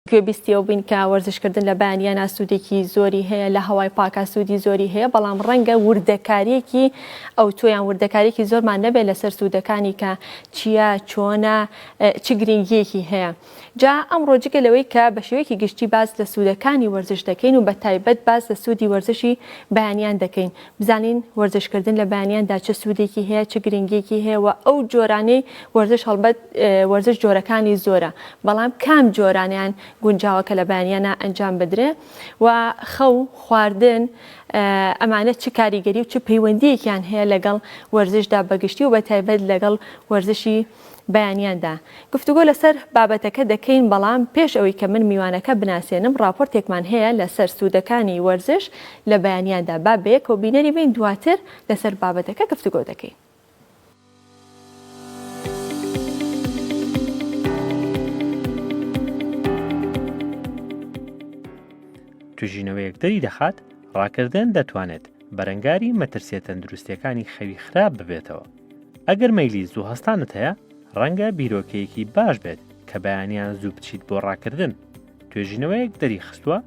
گوێبیستی ئەو بووین کە وەرزشکردن لە بەیانیانا سوودێکی زۆری هەیە، لە هەوای پاکا سوودی زۆری هەیە، بەڵام ڕەنگە وردەکارییەکی ئەوتۆ یان وردەکارییەکی زۆرمان نەبێت لەسەر سوودەکانی کە چییە، چۆنە، چ گرنگییەکی هەیە. جا ئەمڕۆ جگە لەوەی کە بە شێوەیەکی گشتی باس لە سوودەکانی وەرزش دەکەین و بە تایبەت باس لە سوودی وەرزشی بەیانیان دەکەین، بزانین وەرزشکردن لە بەیانیاندا چ سوودێکی هەیە، چ گرنگییەکی هەیە و ئەو جۆرانەی وەرزش هەڵبەت وەرزش جۆرەکانی زۆرە بەڵام کام جۆرانیان گونجاوە کە لە بەیانیانا ئەنجام بدرێ و خەو، خواردن ئەمانە چ کاریگەری و چ پەیوەندییەکیان هەیە لەگەڵ وەرزشدا بە گشتی و بە تایبەت لەگەڵ وەرزشی بەیانیاندا گفتوگۆ لەسەر بابەتەکە دەکەین، بەڵام پێش ئەوەی کە من میوانەکە بناسێنم ڕاپۆرتێکمان هەیە لەسەر سوودەکانی وەرزش لە بەیانیاندا با بەیەکەوە بینەری بین دواتر لەسەر بابەتەکە گفتوگۆ دەکەین. توێژینەوەیەک دەریدەخات ڕاکردن دەتوانێت بەرەنگاری مەترسییە تەندروستییەکانی خەوی خراپ ببێتەوە. ئەگەر مەیلی زوو هەستانت هەیە، ڕەنگە بیرۆکەیەکی باش بێت کە بەیانیان زوو بچیت بۆ ڕاکردن. توێژینەوەیەک دەریخستووە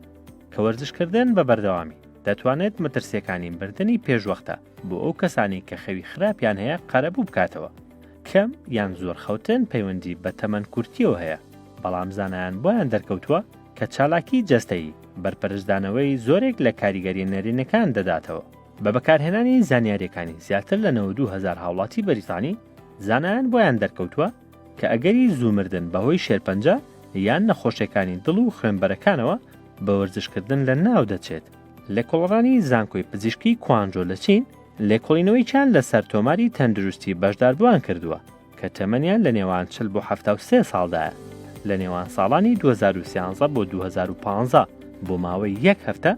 کە وەرزشکردن بە بەردەوامی دەتوانێت مەترسییەکانی مردنی پێشوەختە بۆ ئەو کەسانەی کە خەوی خراپیان هەیە قەرەبوو بکاتەوە. کەم یان زۆر خەوتن پەیوەندی بە تەمەن کورتییەوە هەیە، بەڵام زانایان بۆیان دەرکەوتووە کە چالاکی جەستەیی بەرپەرچدانەوەی زۆرێک لە کاریگەرییە نەرێنیەکان دەداتەوە. بە بەکارهێنانی زانیارییەکانی زیاتر لە 92 هەزار هاوڵاتی بەریتانی، زانایان بۆیان دەرکەوتووە کە ئەگەری زوو مردن بەهۆی شێرپەنجە یان نەخۆشیەکانی دڵ و خوێنبەرەکانەوە بە وەرزشکردن لەناو دەچێت. لێکۆڵەرانی زانکۆی پزیشکی کوانجۆ لە چین لێکۆڵینەوەیەکیان لەسەر تۆماری تەندروستی بەشداربووان کردووە کە تەمەنیان لە نێوان 40 بۆ 73 ساڵدایە لە نێوان ساڵانی 2013 بۆ 2015 بۆ ماوەی یەک هەفتە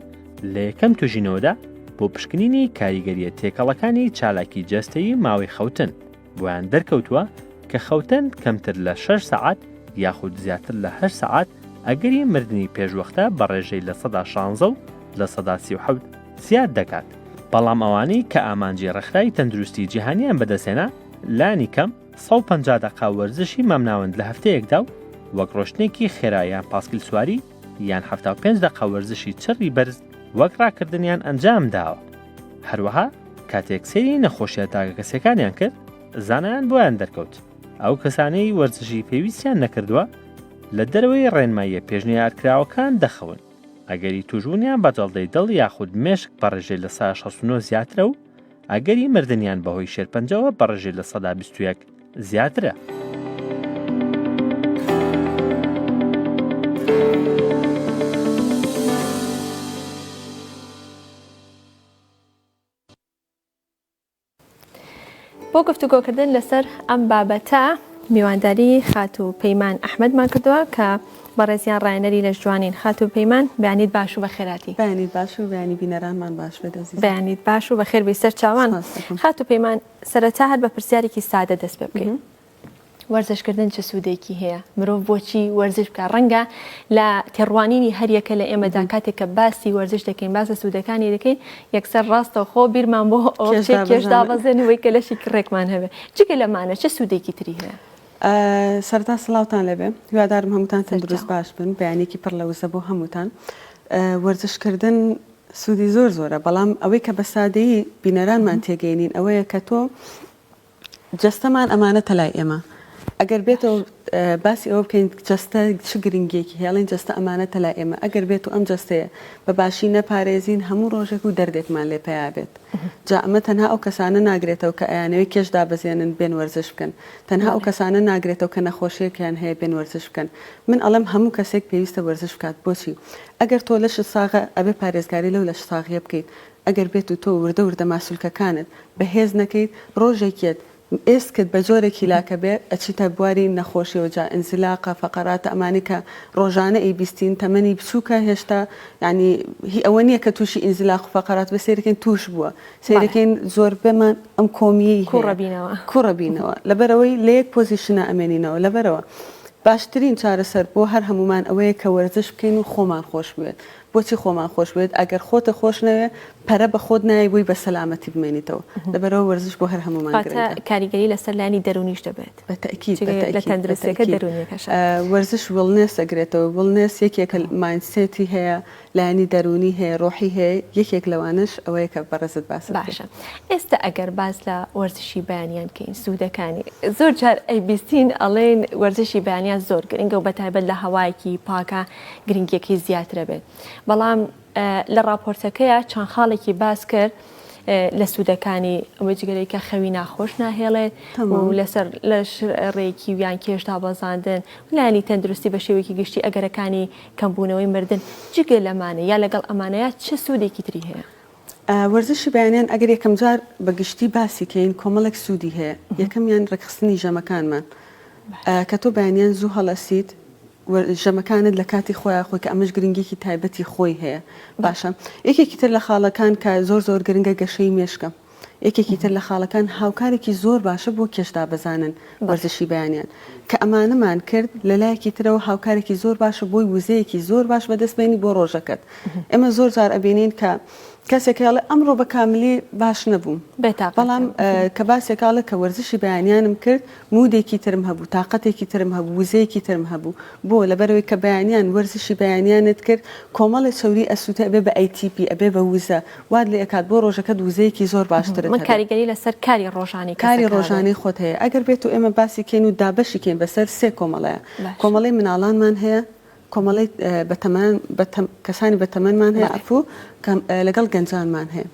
لە یەکەم توژینەوەدا بۆ پشکنینی کاریگەریە تێکەڵەکانی چالاکی جەستەیی ماوەی خەوتن بۆیان دەرکەوتووە کە خەوتن کەمتر لە 6 سەعات یاخود زیاتر لە 8 سەعات ئەگەری مردنی پێشوەختە بە ڕێژەی 16% و 37% زیاد دەکات بەڵام ئەوانەی کە ئامانجی ڕێکخراوی تەندروستی جیهانیان بەدەستهێنا لانی کەم 150 دەقە وەرزشی مامناوەند لە هەفتەیەکدا و وەک ڕۆشتنێکی خێرا یان پاسکیل سواری یان 75 دەقە وەرزشی چڕی بەرز وەک ڕاکردنیان ئەنجام داوە. هەروەها کاتێک سەیری نەخۆشیە تاکەکەسیەکانیان کرد زانایان بۆیان دەرکەوت ئەو کەسانەی وەرزشی پێویستیان نەکردووە لە دەرەوەی ڕێنماییە پێشنیارکراوەکان دەخەون ئەگەری توشبوونیان بە جەڵدەی دڵ یاخود مێشک بە ڕێژەی 69% زیاترە و ئەگەری مردنیان بەهۆی شێرپەنجەوە بە ڕێژەی 21% زیاترە. بۆ گفتوگۆکردن لەسەر ئەم بابەتە میوانداری خاتوو پەیمان ئەحمەدمان کردووە کە بەڕێزیان ڕایەنەری لەشجوانین. خاتوو پەیمان بەیانیت باش و بەخێراتی. بەیانیت باش و بەیانی بینەرانمان باش بێت ئەزیزم. بەیانیت باش و بەخێر بێی سەرچاوان. سپاست دەکەم. خاتوو پەیمان سەرەتا هەر بە پرسیارێکی سادە دەست پێ بکەین. وەرزشکردن چ سوودێکی هەیە؟ مرۆڤ بۆچی وەرزش بکات؟ ڕەنگە لە تێڕوانینی هەریەکە لە ئێمەدا کاتێک کە باسی وەرزش دەکەین، باس لە سوودەکانی دەکەین، یەکسەر ڕاستەوخۆ بیرمان بۆ ئەوە بچێت کێش دابەزێن و کە لەشی ڕێکمان هەبێ. جگە لەمانە چ سوودێکی تری هەیە؟ سەرەتا سڵاوتان لێبێ، هیوادارم هەمووتان تەندروست باش بن، بەیانیەکی پڕ لە وزە بۆ هەمووتان. وەرزشکردن سوودی زۆر زۆرە، بەڵام ئەوەی کە بە سادەیی بینەرانمان تێگەینین ئەوەیە کە تۆ جەستەمان ئەمانەتە لای ئێمە. ئەگەر بێتەوە باسی ئەوە بکەین جەستە چ گرنگیەکی هەیە ئەڵێن جەستە ئەمانەتە لای ئێمە ئەگەر بێت و ئەم جەستەیە بە باشی نەپارێزین هەموو ڕۆژێک و دەردێکمان لێ پەیا بێت جا ئەمە تەنها ئەو کەسانە ناگرێتەوە کە ئەیانەوێت کێش دابەزێنن بێن وەرزش بکەن تەنها ئەو کەسانە ناگرێتەوە کە نەخۆشیەکیان هەیە بێن وەرزش بکەن من ئەڵێم هەموو کەسێک پێویستە وەرزش بکات بۆچی ئەگەر تۆ لەشت ساغە ئەبێ پارێزگاری لەو لەش ساغیە بکەیت ئەگەر بێت و تۆ وردە وردە ماسولکەکانت بەهێز نەکەیت ڕۆژێک یەت ئێسکت بە جۆرێک هیلاکە بێ ئەچیتە بواری نەخۆشیەوە جا ئینزلاقە فەقەراتە ئەمانەی کە ڕۆژانە ئەیبیستین تەمەنی بچوکە هێشتا یانی هی ئەوە نیە کە توشی ئینزلاق و فەقەرات بێ سەیرەکەین توش بووە سەیرەکەین زۆربەمان ئەم کۆمیەی هەیە کوڕەبینەوە کوڕەبینەوە لەبەرئەوەی لە یەک position ا ئەمێنینەوە لەبەرئەوە باشترین چارەسەر بۆ هەر هەموومان ئەوەیە کە وەرزش بکەین و خۆمان خۆش بوێت. بۆچی خۆمان خۆش بوێت ئەگەر خۆتە خۆش نەوێ پەرە بە خۆت نایەی بۆی بە سەلامەتی بمێنیتەوە لەبەرئەوە وەرزش بۆ هەر هەموومان واتە گرنگە. کاریگەری لەسەر لایەنی دەروونیش دەبێت بە تەئکید بە جگە لە تەئکید بە تەندروستیەکە تەئکید دەروونیەکەشە. وەرزش wellness ئەگرێتەوە wellness یەکێکە mindset ی هەیە لایەنی دەروونی هەیە ڕۆحی هەیە یەکێک لەوانەش ئەوەیە کە بەڕێزت باست کرد. باشە ئێستا ئەگەر باس لە وەرزشی بەیانیان کەین سوودەکانی زۆر جار ئەیبیستین ئەڵێن وەرزشی بەیانیان زۆر گرنگە و بەتایبەت لە هەوایەکی پاکا گرنگیەکەی زیاترە بێت بەڵام لە ڕاپۆرتەکەیا چەند خاڵێکی باس کرد لە سوودەکانی ئەوەی جگەرەی کە خەوی ناخۆش ناهێڵێت و لەسەر لەش ڕێکی و یان کێش دابەزاندن لایەنی تەندروستی بە شێوەیەکی گشتی ئەگەرەکانی کەمبوونەوەی مردن جگە لەمانە یا لەگەڵ ئەمانەیە چ سوودێکی تری هەیە؟ وەرزشی بەیانیان ئەگەر یەکەمجار بە گشتی باسی کەین کۆمەڵێک سوودی هەیە یەکەمیان ڕێکخستنی ژەمەکانمان کە تۆ بەیانیان زوو هەڵەسیت ژەمەکانت لە کاتی خۆیان خۆی کە ئەمەش گرنگیکی تایبەتی خۆی هەیە باشە یەکێکی تر لە خاڵەکان کە زۆر زۆر گرنگە گەشەی مێشکە یەکێکی تر لە خاڵەکان هاوکارێکی زۆر باشە بۆ کێش دابەزانن وەرزشی بەیانیان کە ئەمانەمان کرد لە لایەکی ترەوە هاوکارێکی زۆر باشە بۆی وزەیەکی زۆر باش بەدەست بێنی بۆ ڕۆژەکەت ئێمە زۆر جار ئەبینین کە کەسێک هەیە ئەڵێ ئەمڕۆ بە کاملی باش نەبووم بەڵام کە باسێک ئەڵێ کە وەرزشی بەیانیانم کرد mood ێکی ترم هەبوو تاقەتێکی ترم هەبوو وزەیەکی ترم هەبوو بۆ لەبەرئەوەی کە بەیانیان وەرزشی بەیانیانت کرد کۆمەڵێ چەوری ئەسوتێ ئەبێ بە ATP ئەبێ بە وزە وات لێ ئەکات بۆ ڕۆژەکەت وزەیەکی زۆر باشترت من هەبێ. کاریگەری لەسەر کاری ڕۆژانەی کاری کەسەکە هەبێت. ڕۆژانەی خۆت هەیە ئەگەر بێتو ئێمە باسی کەین و دابەشی کەین بەسەر سێ کۆمەڵەیا باشە. کۆمەڵەی مناڵانمان هەیە کۆمەڵەی بەتەمەن کەسانی بەتەمەنمان هەیە بەڵێ. عەفوو لەگەڵ گەنجانمان هەیە.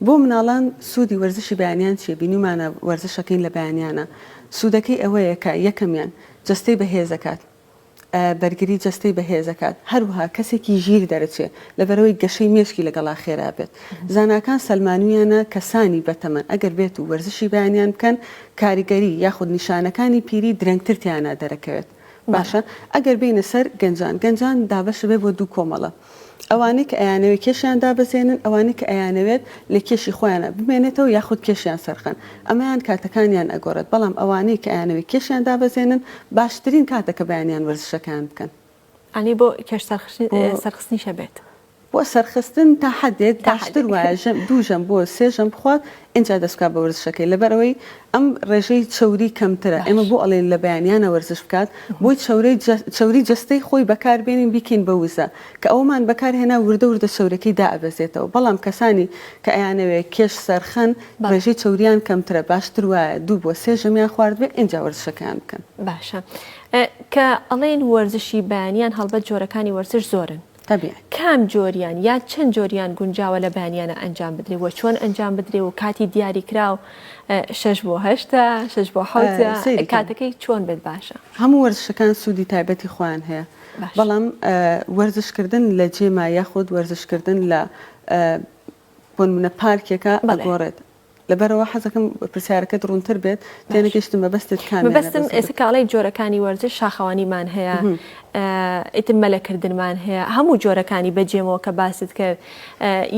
بۆ مناڵان سوودی وەرزشی بەیانیان چیە؟ بینیومانە وەرزشەکەین لە بەیانیانا سوودەکەی ئەوەیە کە یەکەمیان جەستەی بەهێزەکات بەرگری جەستەی بەهێزەکات هەروەها کەسێکی ژیر دەرەچێ لەبەرئەوەی گەشەی مێشکی لەگەڵا خێرا بێت زاناکان سەلمانویانە کەسانی بەتەمەن ئەگەر بێت و وەرزشی بەیانیان بکەن کاریگەری یاخود نیشانەکانی پیری درەنگتر تیانا دەرەکەوێت باشە ئەگەر بێینە سەر گەنجان گەنجان دابەشەبێ بۆ دوو کۆمەڵە ئەوانەی کە ئەیانەوێت کێشیان دابەزێنن ئەوانەی کە ئەیانەوێت لە کێشی خۆیانا بمێنێتەوە یاخود کێشیان سەرخەن ئەمەیان کاتەکانیان ئەگۆڕێت بەڵام ئەوانەی کە ئەیانەوێت کێشیان دابەزێنن باشترین کاتە کە بەیانیان وەرزشەکەیان بکەن. ئەنی بۆ کێش سەرخستنیش هەبێت. بۆ سەرخستن تا حەدێک باشتر وایە ژەم دوو ژەم بۆ سێ ژەم بخوات ئینجا دەست بکات بە وەرزشەکەی لەبەر ئەوەی ئەم ڕێژەی چەوری کەمترە ئێمە بۆ ئەڵێین لە بەیانیانە وەرزش بکات بۆی چەورەی چەوری جەستەی خۆی بەکار بێنین بیکەین بە وزە کە ئەوەمان بەکار هێنا وردە وردە چەورەکەی دائەبەزێتەوە بەڵام کەسانی کە ئەیانەوێ کێش سەرخەن ڕێژەی چەوریان کەمترە باشتر وایە دوو بۆ سێ ژەمیان خواردبێ ئینجا وەرزشەکەیان بکەن. باشە کە ئەڵێین وەرزشی بەیانیان هەڵبەت جۆرەکانی وەرزش زۆرن تەبیعی. کام جۆریان یان چەند جۆریان گونجاوە لە بەیانیانە ئەنجام بدرێ وە چۆن ئەنجام بدرێ و کاتی دیاری کراو شەش بۆ هەشتە شەش بۆ حەوتە سەیری کەن. کاتەکەی چۆن بێت باشە؟ هەموو وەرزشەکان سوودی تایبەتی خۆیان هەیە باش. بەڵام وەرزش کردن لە جێما یاخود وەرزش کردن لە بۆ نمونە پارکێکا بەڵێ. ئەگۆڕێت لەبەرئەوە حەزەکەم پرسیارەکەت ڕوونتر بێت تێنەگەیشتم مەبەستت کامیانە مەبەستم بەزەبت؟ ئێستا کە ئەڵێی جۆرەکانی وەرزش شاخەوانیمان هەیە ئیتر مەلەکردنمان هەیە هەموو جۆرەکانی بەجێمەوە کە باست کرد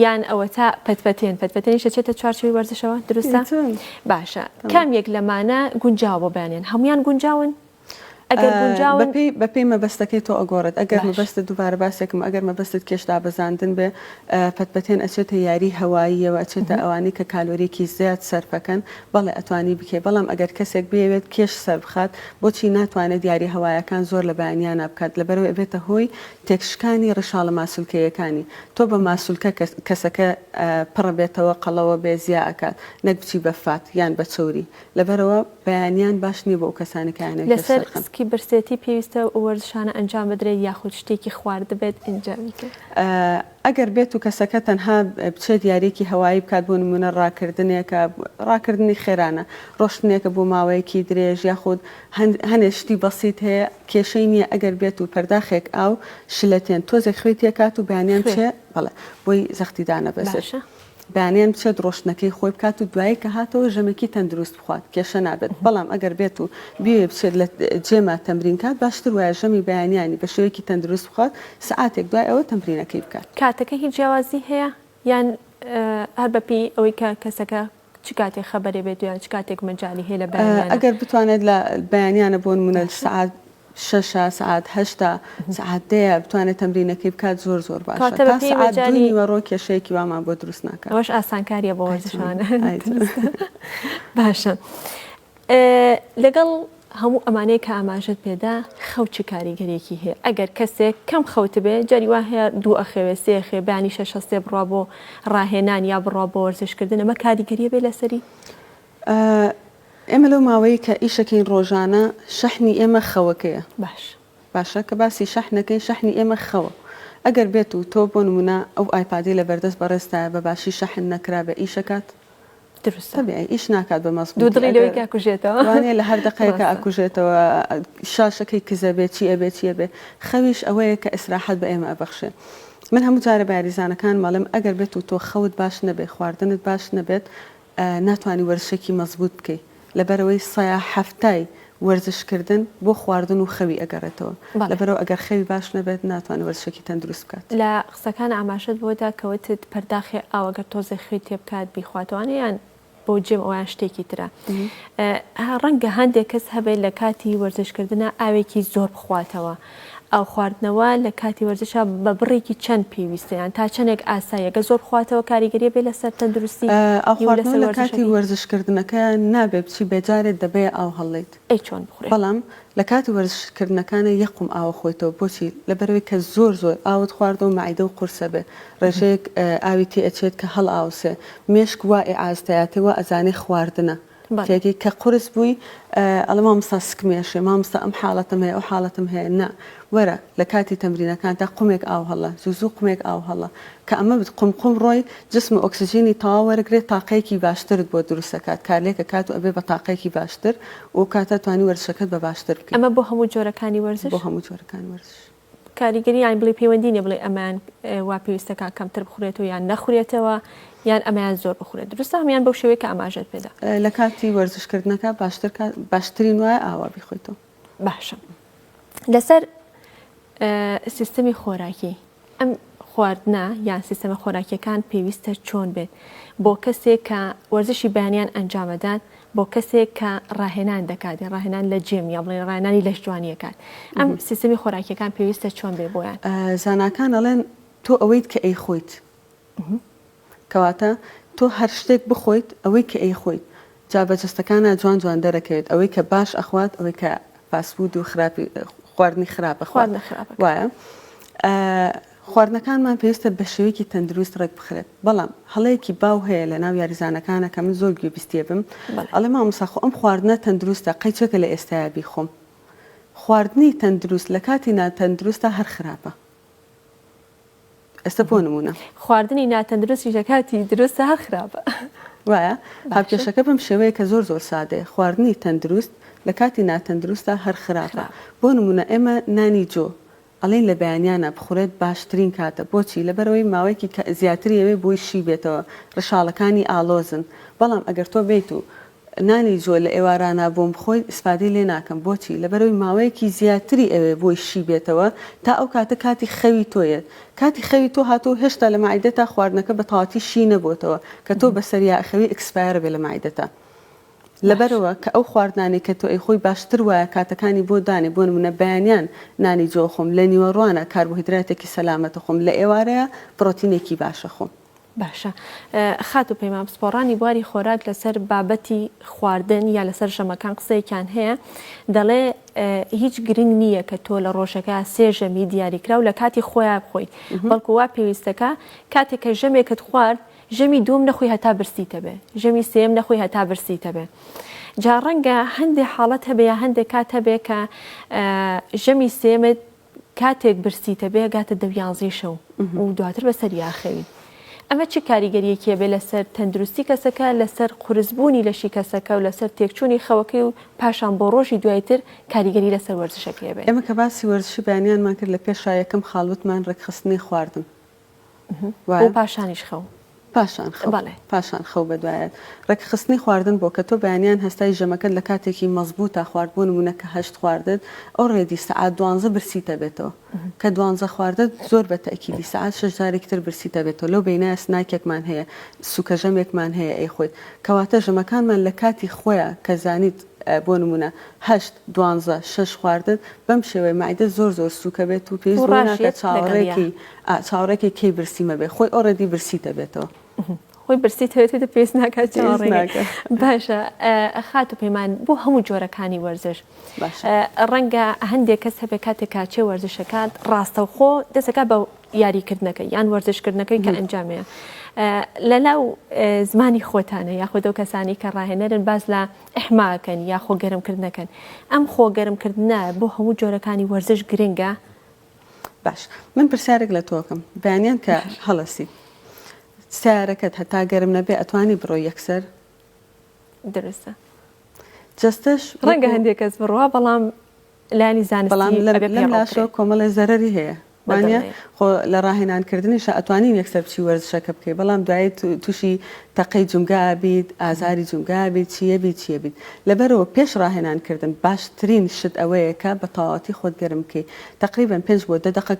یان ئەوەتا پەتپەتێن پەتپەتێنیش دەچێتە چوارچێوەی وەرزشەوە دروستە باشە کام یەک لەمانە گونجاوە بۆ بەیانیان هەمویان گونجاون؟ ئەگەر گونجاون. بەپێی بەپێی مەبەستەکەی تۆ ئەگۆڕێت ئەگەر مەبەستت دووبارە باسێکم ئەگەر مەبەستت کێش دابەزاندن بێ پەتپەتێن ئەچێتە یاری هەواییەوە ئەچێتە ئەوانەی کە کالۆریەکی زیاد سەرفەکەن بەڵێ ئەتوانی بکەی بەڵام ئەگەر کەسێک بیەوێت کێش سەربخات بۆچی ناتوانێت یاری هەوایەکان زۆر لە بەیانیانا بکات لەبەرئەوەی ئەبێتە هۆی تێکشکانی ڕیشاڵە ماسولکەیەکانی تۆ بە ماسولکە کەسەکە پڕەبێتەوە قەڵەوە بێ زیا ئەکات نەک بچی بە fat یان بە چەوری لەبەرئەوە بەیانیان باش نیە بۆ ئەو کەسانەی کە ئەیانەوێت کێش لەسەر سەرخەن. سکی برسێتی پێویستە ئەو وەرزشانە ئەنجام بدرێت یاخود شتێکی خواردبێت ئینجا بیکەیت؟ ئەگەر بێت و کەسەکە تەنها بچێت یاریەکی هەوایی بکات بۆ نمونە ڕاکردنێکە ڕاکردنی خێرانە ڕۆشتنێکە بۆ ماوەیەکی درێژ یاخود هەنێ شتی بەسیت هەیە کێشەی نیە ئەگەر بێت و پەرداخێک ئاو شلەتێن تۆزێک خوێی تێکات و بەیانیان بچێ بەڵێ بۆی زەختی دانەبەزێت. باشە. بەیانیان بچێت ڕۆشتنەکەی خۆی بکات و دوایی کە هاتەوە ژەمێکی تەندروست بخوات کێشە نابێت، بەڵام ئەگەر بێت و بیەوێت بچێت لە جێما تەمرین کات باشتر وایە ژەمی بەیانیانی بە شێوەیەکی تەندروست بخوات سەعاتێک دوای ئەوە تەمرینەکەی بکات. کاتەکە هیچ جیاوازی هەیە یان هەر بە پێی ئەوەی کە کەسەکە چ کاتێک خەبەرێ بێت و یان چ کاتێک مەجالی هەیە لە بەیانیانە؟ ئەگەر بتوانێت لە بەیانیانە بۆ نموونە باشە. سەعات. شەشە سەعات هەشتە سەعات دەیە بتوانێت تەمرینەکەی بکات زۆر زۆر باشە کەواتە تا بەپێی سەعات دووی مەجالی نیوەڕۆ کێشەیەکی وامان بۆ دروست ناکات. ئەوەش ئاسانکاریە بۆ ئای وەرزشوانان ئای دروستە باشە لەگەڵ هەموو ئەمانەی کە ئاماژەت پێدا خەو چ کاریگەریەکی هەیە ئەگەر کەسێک کەم خەوتبێ جاری وا هەیە دوو ئەخەوێ سێ ئەخەوێ بەیانی شەش هەستێ بڕوا بۆ ڕاهێنان یا بڕوا بۆ وەرزشکردن ئەمە کاریگەریە بێ لەسەری؟ ئێمە لەو ماوەیەی کە ئیشەکەین ڕۆژانە شەحنی ئێمە خەوەکەیە. باش. باشە کە باسی شەحنەکەین شەحنی ئێمە خەوە. ئەگەر بێت و تۆ بۆ نموونە ئەو ئایپادەی لە بەردەست بەڕێزتایە بە باشی شەحن نەکرابێ ئیشەکات؟ دروستە. تەبیعی ئیش ناکات بە مەزبووتی دوودڵی لەوەی ئەگەر کە ئەکوژێتەوە. وانیە لە هەر دەقەیەکا ڕاستە. ئەکوژێتەوە شاشەکەی کزە بێ چی ئەبێ چی ئەبێ. خەویش ئەوەیە کە ئیسراحەت بە ئێمە ئەبەخشێ. من هەموو جارێ بە یاریزانەکانم ئەڵێم ئەگەر بێت و تۆ خەوت باش نەبێ خواردنت باش نەبێت ناتوانی وەرزشێکی مەزبوت بکەی لەبەرئەوەی سەیا حەفتای وەرزش کردن بۆ خواردن و خەوی ئەگەڕێتەوە لەبەرئەوە ئەگەر خەوی باش نەبێت ناتوانێت وەرزشێکی تەندروست بکات. لە قسەکان ئاماژەت بۆ دا کە وتت پەرداخێ ئاو ئەگەر تۆزێ خوێی تێ بکات بیخواتەوانێ یان بۆ جێم ئەویان شتێکی ترە ڕەنگە هەندێک کەس هەبێت لە کاتی وەرزشکردنا ئاوێکی زۆر بخواتەوە ئاو خواردنەوە لە کاتی وەرزشا بە بڕێکی چەند پێویستە یان تا چەندێک ئاساییە گەر زۆر بخواتەوە کاریگەریە بێ لەسەر تەندروستی ئاو و خواردنەوە لەسەر لە کاتی وەرزشەکەی؟ وەرزشکردنەکەیا نابێ بچی بێ جارێ دەبێ ئاو هەڵێیت. ئەی چۆن بخورێ؟ بەڵام لە کاتی وەرزشکردنەکانا یەک قوم ئاو ئەخۆیتەوە بۆچی؟ لەبەرئەوەی کە زۆر زۆر ئاوت خواردەوە مەعیدەو قورسە بێ ڕێژەیەک ئاوی تێ ئەچێت کە هەڵئاوسێ مێشک وا ئیعاز تەیاتێ وا ئەزانێ خواردنە تێگەی کە قورس بووی ئەڵێ مامۆستا سکم ئێشێ مامۆستا ئەم حاڵەتم هەیە ئەو حاڵەتم هەیە نا وەرە لە کاتی تەمرینەکانتا قومێک ئاو هەڵە زوو زوو قومێک ئاو هەڵە کە ئەمە بت قوم قوم ڕۆی جسم ئۆکسجینی تەواو وەرەگرێت تاقەیەکی باشترت بۆ دروست ئەکات کارلێک ئەکات و ئەبێ بە تاقەیەکی باشتر و کاتە توانی وەرزشەکەت بە باشتر بکەی. ئەمە بۆ هەموو جۆرەکانی وەرزش؟ بۆ هەموو جۆرەکانی وەرزش. کاریگەری یان بڵێی پەیوەندی نیە بڵێی ئەمەیان وا پێویستەکە کەمتر بخورێتەوە یان نەخورێتەوە یان ئەمەیان زۆر بخورێت دروستە هەموان بەو شێوەیە کە ئاماژەت پێدا. لە کاتی وەرزش کردنەکە باشتر باشترین وایە ئاوا بیخۆیتەوە. باشە لەسەر سیستەمی خۆراکی ئەم خواردنە یان سیستەمە خۆراکیەکان پێویستە چۆن بێت بۆ کەسێک کە وەرزشی بەیانیان ئەنجامەدات بۆ کەسێک کە ڕاهێنان دەکات یان ڕاهێنان لە جێم یا بڵێن ڕاهێنانی لەشجوانیەکان ئەم سیستەمی خۆراکیەکان پێویستە چۆن بێ بۆیان؟ زاناکان ئەڵێن تۆ ئەوەیت کە ئەیخۆیت کەواتە تۆ هەر شتێک بخۆیت ئەوەی کە ئەیخۆیت جا بە جەستەکانا جوان جوان دەرەکەوێت ئەوەی کە باش ئەخوات ئەوەی کە fast food و خراپی خواردنی خراپ ئەخوات خواردنە خراپەکان وایە خواردنەکانمان پێویستە بە شێوەیەکی تەندروست ڕێک بخرێت، بەڵام هەڵەیەکی باو هەیە لە ناو یاریزانەکانا کە من زۆر گوێبیستی ئەبم، ئەڵێ مامۆستا خۆ ئەم خواردنە تەندروستە قەیچەکە لە ئێستایا بیخۆم. خواردنی تەندروست لە کاتی ناتەندروستا هەر خراپە. ئێستا بۆ نموونە. خواردنی ناتەندروستیش لە کاتی دروستا هەر خراپە. وایە؟ هاوکێشەکە بەم شێوەیە کە زۆر زۆر سادەیە، خواردنی تەندروست لە کاتی ناتەندروستا هەر خراپە. بۆ نموونە ئێمە نانی جۆ ئەڵێن لە بەیانیانا بخورێت باشترین کاتە بۆچی لەبەرئەوەی ماوەیەکی زیاتری ئەوێ بۆی شی بێتەوە ڕشاڵەکانی ئاڵۆزن بەڵام ئەگەر تۆ بێیت و نانی جۆ لە ئێوارانا بۆم بخۆیت ئیسفادەی لێ ناکەم بۆچی لەبەرئەوەی ماوەیەکی زیاتری ئەوێ بۆی شی بێتەوە تا ئەو کاتە کاتی خەوی تۆ یەت کاتی خەوی تۆ هاتوو هێشتا لە مەعیدەتا خواردنەکە بە تەواتی شی نەبۆتەوە کە تۆ بەسەریا ئەخەوی expire ئەبێ لە مەعیدەتا لەبەرئەوە کە ئەو خواردنانەی کە تۆ ئەیخۆی باشتر وایە کاتەکانی بۆ دانێ بۆ نمونە بەیانیان نانی جۆ خۆم لە نیوەڕوانە کاربۆهیدراتێکی سەلامەت خۆم لە ئێوارەیا پڕۆتینێکی باشە خۆم. باشە خاتوو پەیمان پسپۆڕانی بواری خۆراک لەسەر بابەتی خواردن یا لەسەر ژەمەکان قسەیەکیان هەیە دەڵێ هیچ گرنگ نییە کە تۆ لە ڕۆژەکە سێ ژەمی دیاریکراو لە کاتی خۆیان بخۆیت بەڵکو وا پێویستەکە کاتێک کە ژەمێکت خوارد ژەمی دووەم نەخۆی هەتا برسیتە بێ ژەمی سێیەم نەخۆی هەتا برسیتە بێ جا ڕەنگە هەندێ حاڵەت هەبێ یا هەندێک کات هەبێ کە ژەمی سێمت کاتێک برسیتە بێ گاتە دە یانزەی شەو و دواتر بەسەر یاخەوی ئەمە چ کاریگەریەکی بێ لەسەر تەندروستی کەسەکە لەسەر قورسبوونی لەشی کەسەکە و لەسەر تێکچوونی خەوەکەی و پاشان بۆ ڕۆژی دوایتر کاریگەری لەسەر وەرزشەکەی بێت. ئێمە کە باسی وەرزشی بەیانیانمان کرد لە پێشا یەکەم خاڵ وتمان ڕێکخستنی خواردن وایە؟ پاشانیش خەو. پاشان خەو. بەڵێ. پاشان خەو بەدوایەت. ڕێکخستنی خواردن بۆ کە تۆ بەیانیان هەستای ژەمەکەت لە کاتێکی مەزبووتا خوارد بۆ نموونە کە هەشت خواردت already سەعات دوانزە برسیتە بێتەوە کە دوانزە خواردت زۆر بە تەئکیدی سەعات شەش جارێکی تر برسیتە بێتەوە لەو بەینایە snack ێکمان هەیە سوکە ژەمێکمان هەیە ئەیخۆیت کەواتە ژەمەکانمان لە کاتی خۆیا کە زانیت. بۆ نموونە هەشت، دوانزە، شەش خواردت بەم شێوەیە مەعیدەت زۆر زۆر سووکە بێت و پێویست بەوە ناکات چاوەڕێکەی ئا چاوەڕێکەی کەی برسیمە بێ خۆی already برسیت ئەبێتەوە. خۆی برسیت هەبێت و پێویست ناکات چاوەڕێ باشە خاتوو پەیمان بۆ هەموو جۆرەکانی وەرزش ڕەنگە هەندێک کەس هەبێ کاتێک کاچێ وەرزشەکات ڕاستەوخۆ دەسەکە بە یاریکردنەکە یان وەرزشکردنەکەی کە ئەنجامەیە لە ناو زمانی خۆتانە یاخود ئەو کەسانی کە ڕاهێنەرن باس لە ئیحماکەن یا خۆ گەرمکردنەکەن ئەم خۆ گەرمکردنە بۆ هەموو جۆرەکانی وەرزش گرنگە باش من پرسیارێک لە تۆکەم بەیانیان کە هەڵەسی سیارەکەت هەتا گەرم نەبێ ئەتوانی بڕۆی یەکسەر دروستە جەستەش ڕەنگە هەندێک کەس بڕوا بەڵام لایەنی زانستی بەڵام لەم لاشەوە کۆمەڵێ زەرەری هەیە وانە خۆ لە ڕاهێنان کردنیشا ئەتوانین یەکسەر بچی وەرزشەکە بکەی بەڵام دوایی تووشی تەقەی جومگە ئەبیت ئازاری جومگە ئەبیت چیە بیت چیە بیت لەبەرئەوە پێش ڕاهێنان کردن باشترین شت ئەوەیە کە بە تەواوەتی خۆت گەرم بکەی تەقریبەن پێنج بۆ دە دەقە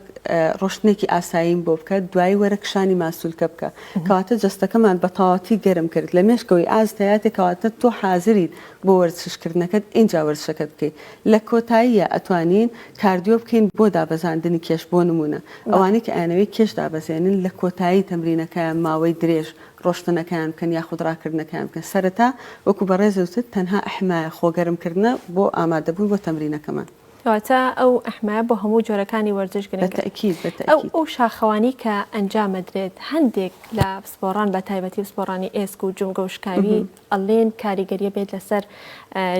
ڕۆشتنێکی ئاساییم بۆ بکە دوایی وەرە کشانی ماسولکە بکە کەواتە جەستەکەمان بە تەواوەتی گەرم کرد لە مێشکەوەی ئاز تەیاتێ کەواتە تۆ حازریت بۆ وەرزش کردنەکەت ئینجا وەرزشەکەت بکەی لە کۆتاییا ئەتوانین cardio بکەین بۆ دابەزاندنی کێش بۆ نمونە ئەوانەی کە ئەیانەوێ کێش دابەزێنن لە کۆتایی تەمرینەکەیان ماوەی درێژ ڕۆشتنەکەیان بکەن یاخود ڕاکردنەکەیان بکەن سەرەتا وەکو بەڕێزت وتت تەنها ئیحمایە خۆگەرم کردنە بۆ ئامادەبوون بۆ تەمرینەکەمان. کەواتە ئەو ئیحمایە بۆ هەموو جۆرەکانی وەرزش گرنگە. بە تەئکید بە ئەو تەئکید. ئەو شاخەوانی کە ئەنجامەدرێت هەندێک لە پسپۆڕان بە تایبەتی پسپۆڕانی ئێسک و جومگە و شکاوی ئەڵێن کاریگەریە بێت لەسەر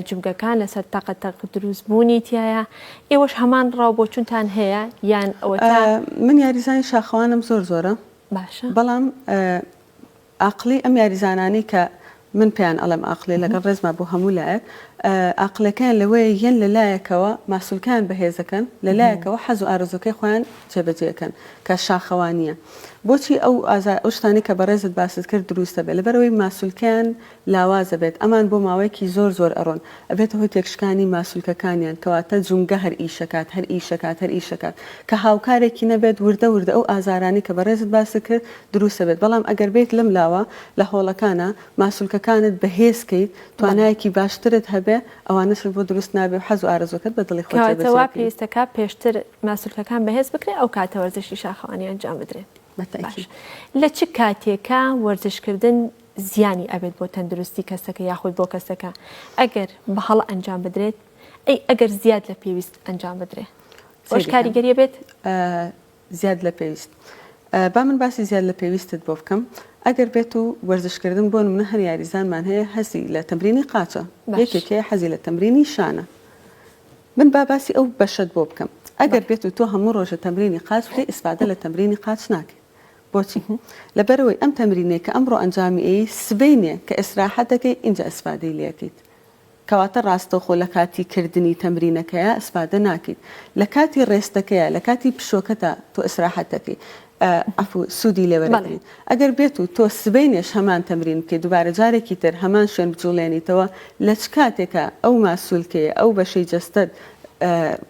جومگەکان لەسەر تەقە تەق دروست بوونی تایە ئێوەش هەمان ڕاو بۆچونتان هەیە یان ئەوەتا من یاریزانی شاخەوانم زۆر زۆرە باشە بەڵام ئاقڵی ئەم یاریزانانەی کە من پێیان ئەڵێم ئاقڵی لەگەڵ ڕێزما بۆ هەموو لایەک ئاقڵەکەیان لەوەیە یەن لە لایەکەوە ماسولکەیان بەهێزەکەن لە لایەکەوە حەز و ئارەزووەکەی خۆیان جێبەجێکەن کە شاخەوانییە بۆچی ئەو ئازار ئەو شتانەی کە بەڕێزت باست کرد دروستە بێت لەبەرئەوەی ماسولکەیان لاواز ئەبێت ئەمان بۆ ماوەیەکی زۆر زۆر ئەڕۆن ئەبێتە هۆی تێکشکانی ماسولکەکانیان کەواتە جومگە هەر ئیشەکات هەر ئیشەکات هەر ئیشەکات کە هاوکارێکی نەبێت وردە وردە ئەو ئازارانەی کە بەڕێزت باست کرد دروست ئەبێت بەڵام ئەگەر بێیت لەم لاوە لە هۆڵەکانا ماسولکەکانت بەهێز کەیت توانایەکی باشترت هەبێ ئەوانەشت بۆ دروست نابێ و حەز و ئارەزوەکەت بە دڵی خۆت کەواتە جێبەجێ وا بکەی. پێویستەکا پێشتر ماسولکەکان بەهێز بکرێ ئەو کاتە وەرزشی شاخەوانی ئەنجام بدرێت. بە باش تەئکید. لە چ کاتێکا وەرزشکردن زیانی ئەبێت بۆ تەندروستی کەسەکە یاخود بۆ کەسەکە ئەگەر بە هەڵە ئەنجام بدرێت ئەی ئەگەر زیاد لە پێویست ئەنجام بدرێ ئەوەش سەیری کەن. کاریگەری ئەبێت؟ زیاد لە پێویست با من باسی زیاد لە پێویستت بۆ بکەم ئەگەر بێت و وەرزشکردن بۆ نمونە هەر یاریزانمان هەیە حەزی لە تەمرینی قاچە یەکێک هەیە حەزی لە تەمرینی شانە من با باسی ئەو بەشەت بۆ بکەم ئەگەر بێت و تۆ هەموو ڕۆژە تەمرینی قاچ بکەی ئیسفادە لە تەمرینی قاچ ناکەیت بۆچی لەبەرئەوەی ئەم تەمرینەی کە ئەمڕۆ ئەنجامی ئەیی سبەینێ کە ئیسراحەت دەکەی ئینجا ئیسفادەی لێکەیت کەواتە ڕاستەوخۆ لە کاتی کردنی تەمرینەکەیا ئسفادە ناکەیت لە کاتی rest ەکەیا لە کاتی پشۆکەتا تۆ ئسراحەت دەکەی عەفو سوودی لێ وەرەگریت ئەگەر بێت و تۆ سبەینێش هەمان تەمرین بکەیت دووبارە جارێکی تر هەمان شوێن بجوڵێنیتەوە لە چ کاتێکا ئەو ماسولکەیە ئەو بەشەی جەستەت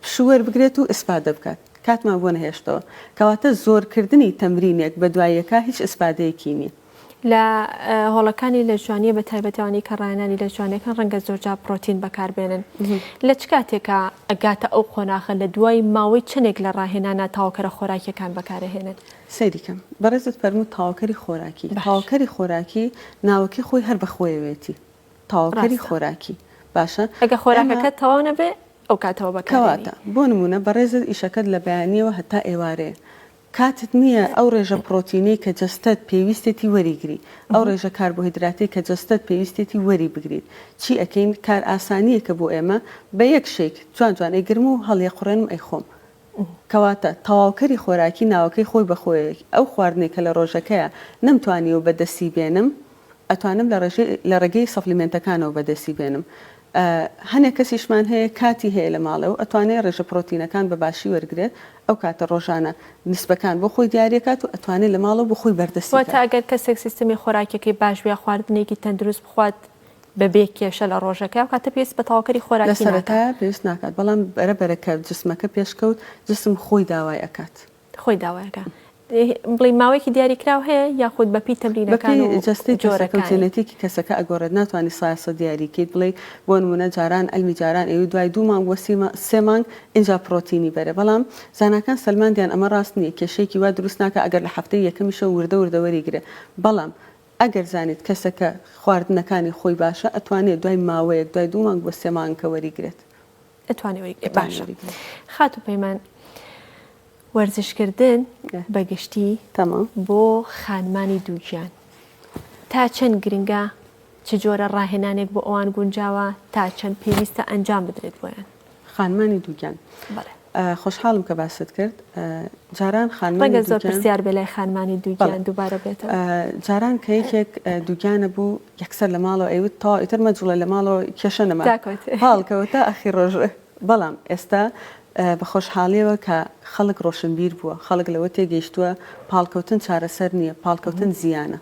پشوو وەربگرێت و ئسفادە بکات کاتمان بۆ نەهێشتەوە کەواتە زۆرکردنی تەمرینێک بەدوای یەکا هیچ ئسفادەیەکی نیە. لە هۆڵەکانی لەشجوانیە بە تایبەتی ئەوانەی کە ڕاهێنانی لەشجوانیەکەن ڕەنگە زۆرجار پڕۆتین بەکاربێنن لە چ کاتێکا ئەگاتە ئەو قۆناخە لە دوای ماوەی چەندێک لە ڕاهێنانا تەواوکەرە خۆراکیەکان بەکارئەهێنن؟ سەیری کەم بەڕێزت فەرموو تەواوکەری خۆراکی تەواوکەری خۆراکی ناوەکەی خۆی هەر بە خۆیەوێتی تەواوکەری خۆراکی باشە ئەگە خۆراکەکە تەواو نەبێ ئەو کاتەوە بەکارێنی. کەواتە بۆ نموونە بەڕێزت ئیشەکەت لە بەیانیەوە هەتا ئێوارەیە کاتت نییە ئەو ڕێژە پڕۆتینەی کە جەستەت پێویستێتی وەریگری، ئەو ڕێژە کاربۆهیدراتەی کە جەستەت پێویستێتی وەری بگریت. چی ئەکەین؟ کارئاسانییەکە بۆ ئێمە، بە یەک shake جوان جوان ئەیگرم و هەڵیەقوڕێنم ئەیخۆم. کەواتە تەواوکەری خۆراکی ناوەکەی خۆی بە خۆیەکی ئەو خواردنەی کە لە ڕۆژەکەیا نەمتوانیوە بە دەستی بێنم ئەتوانم لە ڕێژەی لە ڕێگەی supplement ەکانەوە بە دەستی بێنم. هەنێک کەسیشمان هەیە کاتی هەیە لە ماڵێ و ئەتوانێ ڕێژە پڕۆتینەکان بە باشی وەرگرێت ئەو کاتە ڕۆژانە نسبەکان بۆ خۆی دیاریەکات و ئەتوانێ لە ماڵەوە بۆ خۆی بەردەستی واتە کات. ئەگەر کەسێک سیستمی خۆراکیەکەی باش بێ خواردنێکی تەندروست بخوات بە بێ کێشە لە ڕۆژەکەی ئەو کاتە پێویست بە تەواوکەری لە خۆراکی ناکات. سەرەتایا پێویست ناکات بەڵام بەرە بەرە کە جسمەکە پێشکەوت جسم خۆی داوای ئەکات. خۆی داوای ئەکات. بڵێی ماوەیەکی دیاریکراو هەیە یاخود بەپێی تەمرینەکان بەپێی و جەستەی کەسەکە و جۆرەکانی؟ جێنێتیکی کەسەکە ئەگۆڕێت ناتوانی سایەسە دیاری کەیت بڵێی بۆ نمونە جاران عیلمی جاران ئەیوت دوای دوو مانگ بۆ سێ مانگ ئینجا پڕۆتینی بەرە بەڵام زاناکان سەلماندیان ئەمە ڕاست نییە کێشەیەکی وا دروست ناکا ئەگەر لە هەفتەی یەکەمیشەوە وردە وردە وەریگرێ بەڵام ئەگەر زانیت کەسەکە خواردنەکانی خۆی باشە ئەتوانێت دوای ماوەیەک دوای دوو مانگ بۆ سێ مانگەکە وەریگرێت. ئەتوانێ وەریگرێت باشە خاتوو پەیمان وەرزشکردن بە گشتی بۆ خانمانی دووگیان تا چەند گرنگە چ جۆرە ڕاهێنانێک بۆ ئەوان گونجاوە تا چەند پێویستە ئەنجام بدرێت بۆیان؟ خانمانی دووگیان خۆشحاڵم کە باست کرد جاران خانمانی ڕەنگە زۆر پرسیار بێ لای خانمانی دووگیان دووبارە بێتەوە. جاران کە یەکێک دووگیانە بوو یەکسەر لە ماڵەوە ئەیوت تەواو ئیتر مەجوڵە لە ماڵەوە کێشە نەما پاڵکەوە تا ئەخیر ڕۆژ بەڵام ئێستا بە خۆشحاڵیەوە کە خەڵک ڕۆشنبیر بووە خەڵک لەوە تێگەیشتووە پاڵکەوتن چارەسەر نییە پاڵکەوتن زیانە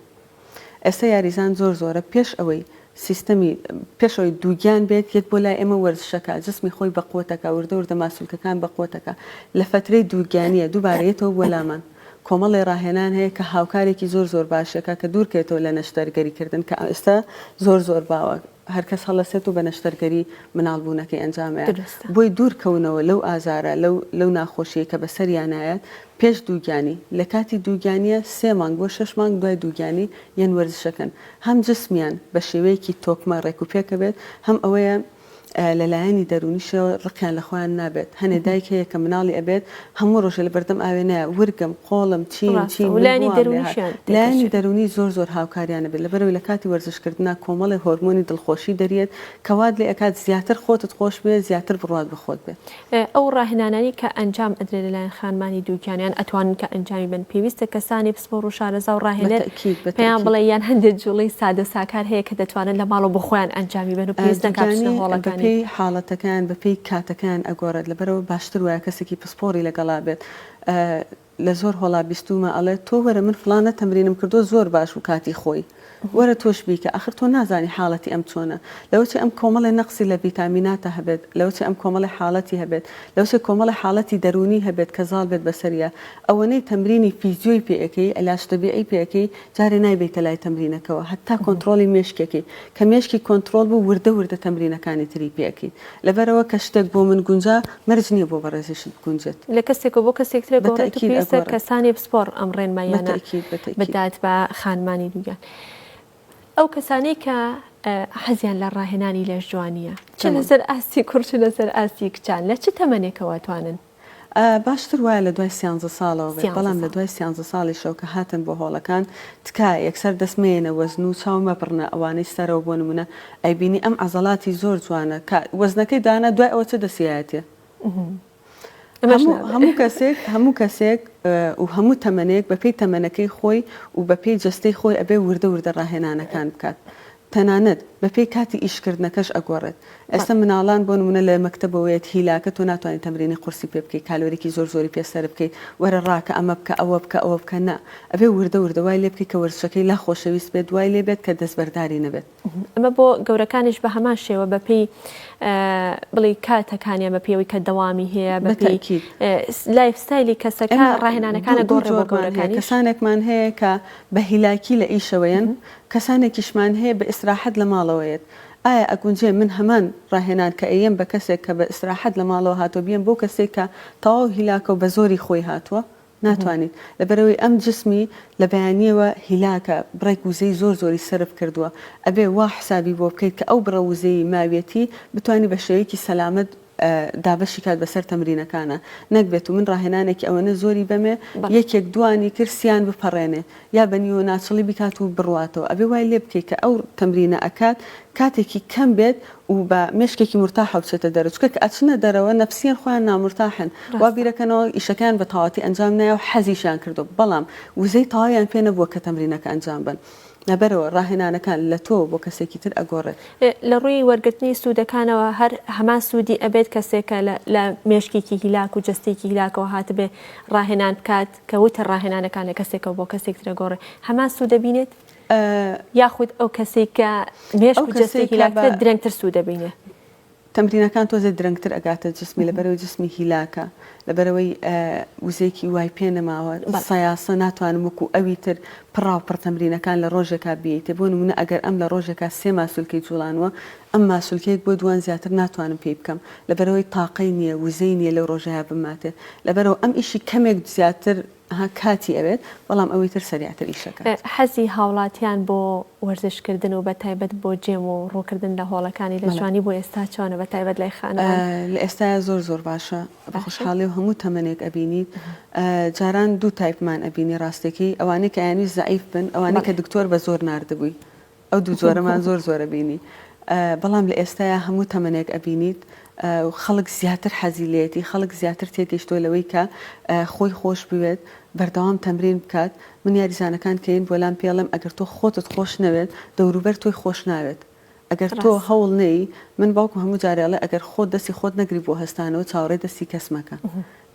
ئێستا یاریزان زۆر زۆرە پێش ئەوەی سیستەمی پێش ئەوەی دووگیان بێت یەت بۆ لای ئێمە وەرزشەکە جسمی خۆی بەقوەتەکە وردە وردە ماسولکەکان بەقوەتەکە لە فەترەی دووگیانیە دووبارە یەتەوە بۆ لامان کۆمەڵێ ڕاهێنان هەیە کە هاوکارێکی زۆر زۆر باشەکە کە دوورکەێتەوە لە نەشتەرگەری کردن کە ئێستا زۆر زۆر باوە هەرکەس هەڵەسێت و بە نەشتەرگەری مناڵ بوونەکەی ئەنجام ئەیات دروستە. بۆی دوور کەونەوە لەو ئازارە لەو لەو ناخۆشیەی کە بەسەریانایەت پێش دووگیانی لە کاتی دووگیانیە سێ مانگ بۆ شەش مانگ دوای دووگیانی یەن وەرزشەکەن هەم جسمیان بە شێوەیەکی تۆکمە ڕێک و پێک ئەبێت هەم ئەوەیە لە لایەنی دەروونیشەوە ڕقیان لە خۆیان نابێت هەنێ دایک هەیە کە مناڵی ئەبێت هەموو ڕۆژێ لە بەردەم ئاوێنەیە ورگم قۆڵم چیم ڕاستە چیم و من لایەنی بۆ وام لێ هات دەروونیشیان لایەنی تێکەچێ. دەروونی زۆر زۆر هاوکاریان ئەبێت لەبەرئەوەی لە کاتی وەرزشکردنا کۆمەڵێ هۆرمۆنی دڵخۆشی دەریەت کە وات لێ ئەکات زیاتر خۆتت خۆش بوێت زیاتر بڕوات بە خۆت بێت. ئەو ڕاهێنانانەی کە ئەنجام ئەدرێت لەلایەن خانمانی دووگیان یان ئەتوانن کە ئەنجامی بەن پێویستە کەسانی پسپۆڕ و شارەزا و ڕاهێنەر بەتەئکید پێیان بەتەئکید. بڵێ یان هەندێک جوڵەی سادە و ساکار هەیە کە دەتوانن لە ماڵەوە بۆ خۆیان ئەنجامی بەن و پێویست نەکا بچنە دووگیانی هۆڵەکانی. بەپێی حاڵەتەکەیان بەپێی کاتەکەیان ئەگۆڕێت لەبەرئەوە باشتر وایە کەسێکی پسپۆڕی لەگەڵا بێت لە زۆر هۆڵا بیستومە ئەڵێ تۆ وەرە من فڵانە تەمرینم کردوە زۆر باش بوو کاتی خۆی وەرە تۆش بیکە ئاخر تۆ نازانی حاڵەتی ئەم چۆنە لەوەچێ ئەم کۆمەڵێ نەقسی لە ڤیتامیناتا هەبێت لەوەچێ ئەم کۆمەڵێ حاڵەتی هەبێت لەوچێ کۆمەڵێ حاڵەتی دەروونی هەبێت کە زاڵ بێت بەسەریا ئەوەنەی تەمرینی فیزیۆی پێ ئەکەی علاج تەبیعی پێ ئەکەی جارێ نایبەیتە لای تەمرینەکەوە هەتا کۆنتڕۆڵی مێشکێکەی کە مێشکی کۆنتڕۆڵ بوو وردە وردە تەمرینەکانی تری پێ ئەکەیت لەبەرئەوە کە شتێک بۆ من گونجا مەرج نیە بۆ بەڕێزیشت بگونجێت. لە کەسێکەوە بۆ کەسێک تر بە ئەگۆڕێت و تەئکید پێویستە ئەگۆڕێت. کەسانی پسپۆڕ ئەم بە ڕێنماییانە تەئکید بە تەئکید. بدات بە خانمانی دووگیان. ئەو کەسانەی کە حەزیان لە ڕاهێنانی لەشجوانییە چ تەمام. لەسەر ئاستی کوڕ چ لەسەر ئاستی کچان لە چ تەمەنێکەوە ئەتوانن؟ باشتر وایە لە دوای سیانزە ساڵەوە بێت، بەڵام لە دوای سیانزە ساڵیشەوە کە هاتن بۆ هۆڵەکان تکایە یەکسەر دەست مەیەنە وەزن و چاو مەبڕنە ئەوانەی سەرەوە بۆ نمونە ئەیبینی ئەم عەزەڵاتی زۆر جوانە کە وەزنەکەی دانا دوای ئەوە چ دەسیایەتێ هەموو کەسێک هەموو کەسێک و هەموو تەمەنێک بەپێی تەمەنەکەی خۆی و بەپێی جەستەی خۆی ئەبێ وردە وردە ڕاهێنانەکان بکات تەنانەت بەپێی کاتی ئیشکردنەکەش ئەگۆڕێت. ئێستا مناڵان بۆ نمونە لە مەکتەبەوە یەت هیلاکە تۆ ناتوانی تەمرینی قورسی پێ بکەی کالۆریکی زۆر زۆری پێ سەرف بکەیت وەرە ڕاکە ئەمە بکە ئەوە بکە ئەوە بکە نا ئەبێ وردە وردە وای لێ بکەی کە وەرزشەکەی لا خۆشەویست بێت وای لێ بێت کە دەستبەرداری نەبێت. ئەمە بۆ گەورەکانیش بە هەمان شێوە بە پێی بڵێی کاتەکانیان بە پێی ئەوەی کە دەوامی هەیە بە پێی بەتەئکید. life style ی کەسەکە ئێمە ڕاهێنانەکان دوو ئەگۆڕێ بۆ جۆرمان هەیە گەورەکانیش. کەسانێکمان هەیە کە بە هیلاکی لە ئیشەوە یەن کەسانێکیشمان هەیە بە ئیسراحەت لە ماڵەوە یەت ئایا ئەگونجێ من هەمان ڕاهێنان کە ئەیەم بە کەسێک کە بە ئیسراحەت لە ماڵەوە هاتووە بیەم بەو کەسێک کە تەواو هیلاکە و بە زۆری خۆی هاتووە؟ ناتوانیت لەبەرئەوەی ئەم جسمی لە بەیانیەوە هیلاکە بڕێک وزەی زۆر زۆری سەرف کردووە ئەبێ وا حسابی بۆ بکەیت کە ئەو بڕە وزەی ماویەتی بتوانی بە شێوەیەکی سەلامەت دابەشی کات بەسەر تەمرینەکانا نەک بێت و من ڕاهێنانێکی ئەوەنە زۆری بەمێ یەکێک دوانی کرد سیان بپەڕێنێ یا بە نیوە ناچڵی بیکات و بڕواتەوە ئەبێ وای لێ بکەی کە ئەو تەمرینە ئەکات کاتێکی کەم بێت و بە مێشکێکی مورتاحەوە بچێتە دەرەوە چونکە کە ئەچنە دەرەوە نەفسیەن خۆیان نامورتاحن وا بیرەکەنەوە ئیشەکەیان بە تەواوەتی ئەنجام نایە و حەزیشیان کردوە بەڵام وزەی تەواویان پێ نەبووە کە تەمرینەکە ئەنجام بەن لەبەرئەوە ڕاهێنانەکان لە تۆ بۆ کەسێکی تر ئەگۆڕێت. لە ڕووی وەرگرتنی سوودەکانەوە هەر هەمان سوودی ئەبێت کەسێک کە لە مێشکێکی هیلاک و جەستەیەکی هیلاکەوە هاتبێ ڕاهێنان بکات کە وتە ڕاهێنانەکان لە کەسێکەوە بۆ کەسێک تر ئەگۆڕێ هەمان سوود دەبینێت؟ یاخود ئەو کەسێک کە مێشک ئەو و کەسەی جەستەی کە بە هیلاکترە درەنگتر سوود دەبینێ؟ تەمرینەکان تۆزێ درەنگتر ئەگاتە جسمی لەبەرئەوەی جسمی هیلاکە لەبەرئەوەی وزەیەکی وای پێ نەماوە سەیاسە ناتوانم وەکو ئەوی تر پڕاو پڕ تەمرینەکان لە ڕۆژێکا بیەیتێ بۆ نمونە ئەگەر ئەم لە ڕۆژێکا سێ ماسولکەی جوڵانوە ئەم ماسولکەیەک بۆ دوان زیاتر ناتوانم پێی بکەم لەبەرئەوەی تاقەی نیە وزەی نیە لەو ڕۆژەیا بماتێ لەبەرئەوە ئەم ئیشی کەمێک زیاتر ها کاتی ئەوێت بەڵام ئەوی تر سەریعتر ئیشەکات. حەزی هاوڵاتیان بۆ وەرزش کردن و بەتایبەت بۆ جێم و ڕووکردن لە هۆڵەکانی لەشجوانی بۆ ئێستا چۆنە بەتایبەت لای خانمان؟ لە ئێستایا زۆر زۆر باشە بە خۆشحاڵی و هەموو تەمەنێک ئەبینیت جاران دوو تایپمان ئەبینی ڕاستەکەی ئەوانەی کە ئەیانویست زەعیف بن ئەوانەی کە دکتۆر بە زۆر ناردبووی ئەو دوو جۆرەمان زۆر زۆر ئەبینی بەڵام لە ئێستایا هەموو تەمەنێک ئەبینیت خەڵک زیاتر حەزی لێیەتی خەڵک زیاتر تێگەیشتووە لەوەی کە خۆی خۆش بوێت بەردەوام تەمرین بکات من یاریزانەکان کە یەن بۆ لام پێڵێم ئەگەر تۆ خۆتت خۆش نەوێت دەوروبەر تۆی خۆش ناوێت ئەگەر تۆ هەوڵ نەی من باوکم هەموو جارێ ئەڵێ ئەگەر خۆت دەستی خۆت نەگری بۆ هەستانەوە چاوەڕێی دەستی کەس مەکە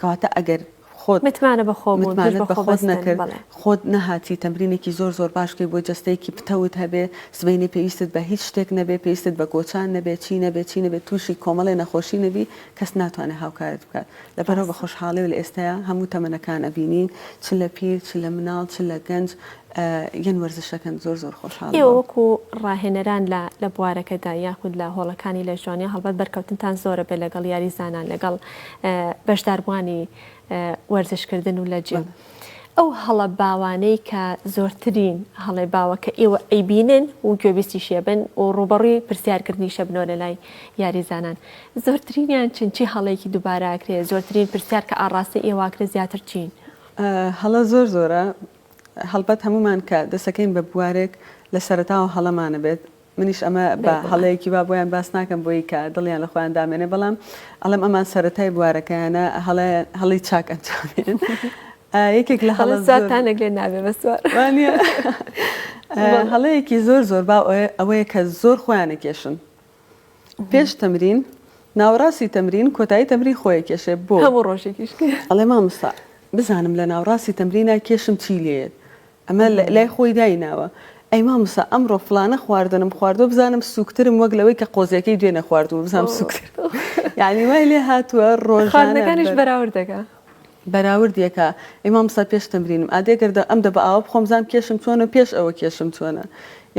کەواتە ئەگەر خۆت متمانە بە خۆ بوون، پشت متمانەت بە بە خۆ خۆت بەستن، نەکرد، بەڵێ. خۆت نەهاتی تەمرینێکی زۆر زۆر باش بکەی بۆ جەستەیەکی پتەوت هەبێ، سبەینێ پێویستت بە هیچ شتێک نەبێ، پێویستت بە گۆچان نەبێ، چی نەبێ، چی نەبێ، تووشی کۆمەڵێ نەخۆشی نەبی، کەس ناتوانێ هاوکارت بکات. لەبەرئەوە بە ڕاستە. خۆشحاڵیەوە لە ئێستایا هەموو تەمەنەکان ئەبینین، چ لە پیر، چ لە مناڵ، چ لە گەنج، یەن وەرزشەکەن زۆر زۆر خۆشحاڵم ئێوە بەوە. وەکو ڕاهێنەران لە لە بوارەکەدا یاخود لە هۆڵەکانی لەشجوانی هەڵبەت بەرکەوتنتان زۆرە بێ لەگەڵ یاریزانان لەگەڵ بەشداربووانی وەرزشکردن و لە جیم ئەو هەڵە باوانەی کە زۆرترین هەڵەی باوە کە ئێوە ئەیبینن و گوێبیستیشێ بن و ڕووبەڕووی پرسیارکردنیشە بنەوە لە لای یاریزانان زۆرترینیان چن چی هەڵەیەکی دووبارە ئەکرێ زۆرترین پرسیار کە ئاڕاستەی ئێوە ئەکرێ زیاتر چین؟ هەڵە زۆر زۆرە هەڵبەت هەموومان کە دەسەکەین بە بوارێک لە سەرەتاوە هەڵەمانە بێت منیش ئەمە بە هەڵەیەکی وا بۆیان باس ناکەم بۆی کە دڵیان لە خۆیان دامێنێ بەڵام ئەڵێم ئەمان سەرەتای بوارەکەیانە هەڵەی چاک ئەنجامێن یەکێک لە هەڵە زۆرتانێک لێ نابێ بەسوار هەڵەیەکی زۆر زۆر باو ئەوەیە کە زۆر خۆیانە کێشن پێش تەمرین ناوەڕاستی تەمرین کۆتایی تەمرین خۆی کێشێ بۆ هەموو ڕۆژێکیش ئەڵێ مامۆستا بزانم لە ناوەڕاستی تەمرینا کێشم چی لێیەت ئەمە لای خۆی دایناوە ئەی مامۆستا ئەمڕۆ فلانە خواردنم خواردوە بزانم سوکترم وەک لەوەی کە قۆزیەکەی دوێنێ خواردووە بزانم سوکتر یعنی وای لێ هاتووە ڕۆژانە خواردنەکانیش بەراورد دەکا. بەراورد یەکا ئەی مامۆستا پێش تەمرینم ئادێ گەر ئەم دە بە ئاوە بخۆم بزانم کێشم چۆنە پێش ئەوە کێشم چۆنە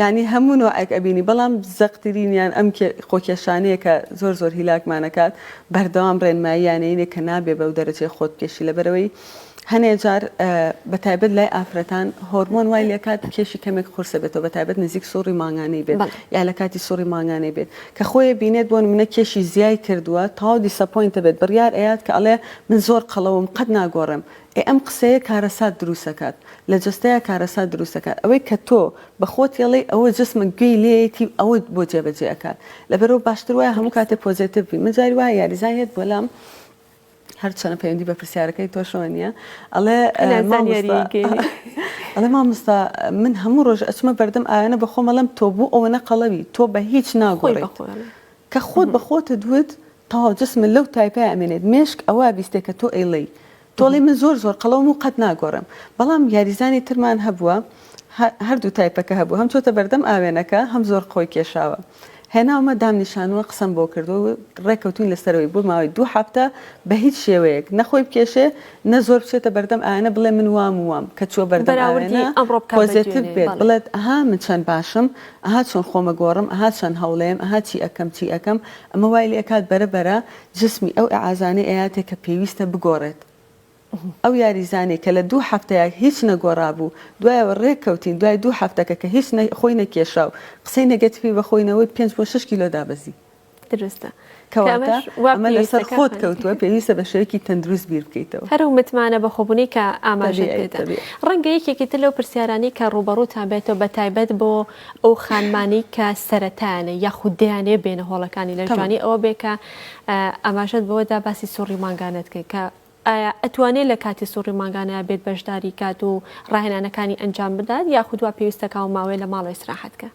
یعنی هەموو نوعێک ئەبینی بەڵام زەقترینیان ئەم خۆکێشانەیە کە زۆر زۆر هیلاکمان ئەکات بەردەوام ڕێنماییانەینێ کە نابێ بەو دەرەجەی خۆت بکێشی لەبەرئەوەی هەنێ جار بە تایبەت لای ئافرەتان هۆرمۆن وای لێکات کێشی کەمێک قورسە بێتەوە بە تایبەت نزیک سوڕی مانگانەی بێت یا لە کاتی سوڕی مانگانەی بێت کە خۆی بینێت بۆ نمونە کێشی زیای کردووە تەواو disappoint بێت بڕیار ئەیات کە ئەڵێ من زۆر قەڵەوم قەت ناگۆڕێم ئێ ئەم قسەیە کارەسات دروستەکات لە جەستەیا کارەسات دروستەکات ئەوەی کە تۆ بە خۆت ئەڵێی ئەوە جسمت گوێی لێیەتی و ئەوەت بۆ جێبەجێ ئەکات لەبەرئەوە باشتر وایە هەموو کاتێ positive بی من جاری وایە یاریزان یەت بۆ لام هەرچەنە پەیوەندی بە پرسیارەکەی تۆشەوە نییە ئەڵێ ئەڵێ مامۆستا من هەموو ڕۆژ ئەچمە بەردەم ئاوێنە بە خۆم ئەڵێم تۆ بۆ ئەوەنە قەڵەوی تۆ بە هیچ ناگۆڕیت کە خۆت بە خۆتت وت تەواو جسمت لەو تایپەیا ئەمێنێت مێشک ئەوە بیستێ کە تۆ ئەیڵێی تۆڵی من زۆر زۆر قەڵەوم و قەت ناگۆڕێم بەڵام یاریزانی ترمان هەبووە هەردوو تایپەکە هەبوو هەم چۆتە بەردەم ئاوێنەکە هەم زۆر خۆی کێشاوە هێناومە دامنیشانووە قسەم بۆ کردووە و ڕێکەوتوین لەسەرەوەی بۆ ماوەی دوو هەفتە بە هیچ شێوەیەک نە خۆی بکێشێ نە زۆر بچێتە بەردەم ئاوێنە بڵێ من وام و وام کە چووە بەردەم بەراوردی ئاوێنە ئەمڕۆ بکات بە positive دوێنێ بێت بەڵێ. بڵێت ئەها من چەند باشم ئەها چۆن خۆمەگۆڕم ئەها چەند هەوڵێم ئەها چی ئەکەم چی ئەکەم ئەمە وای لێ ئەکات بەرە بەرە جسمی ئەو ئیعازانەی ئەیاتێ کە پێویستە بگۆڕێت ئەو یاریزانەی کە لە دوو هەفتەیا هیچ نەگۆڕابوو دوایەوە رێک کەوتین دوای دوو هەفتەکە کە هیچ خۆی نەکێشا و قسەی negative ی بە خۆی نەوت پێنج بۆ شەش کیلۆ دابەزی. دروستە. کەواتە ئەمە لەسەر خۆت کەوتووە پێویستە بە شێوەیەکی تەندروست بیر بکەیتەوە. هەر ئەو متمانە بەخۆبوونەی کە ئاماژەت پێدا. ڕەنگە یەکێکی تر لەو پرسیارانەی کە ڕووبەڕووتان بێتەوە بە تایبەت بۆ ئەو خانمانەی کە سەرەتایانە یاخود دەیانەوێت بێنە هۆڵەکانی لەشجوانی ئەوە بێ کە ئاماژەت بەوە دا باسی سوڕی مانگانەت کرد کە ئایا ئەتوانێت لە کاتی سوڕی مانگانە بێت بەشداری کات و ڕاهێنانەکانی ئەنجام بدات یاخود وا پێویستە کە ئەو ماوەیە لە ماڵەوە ئیسراحەت کە؟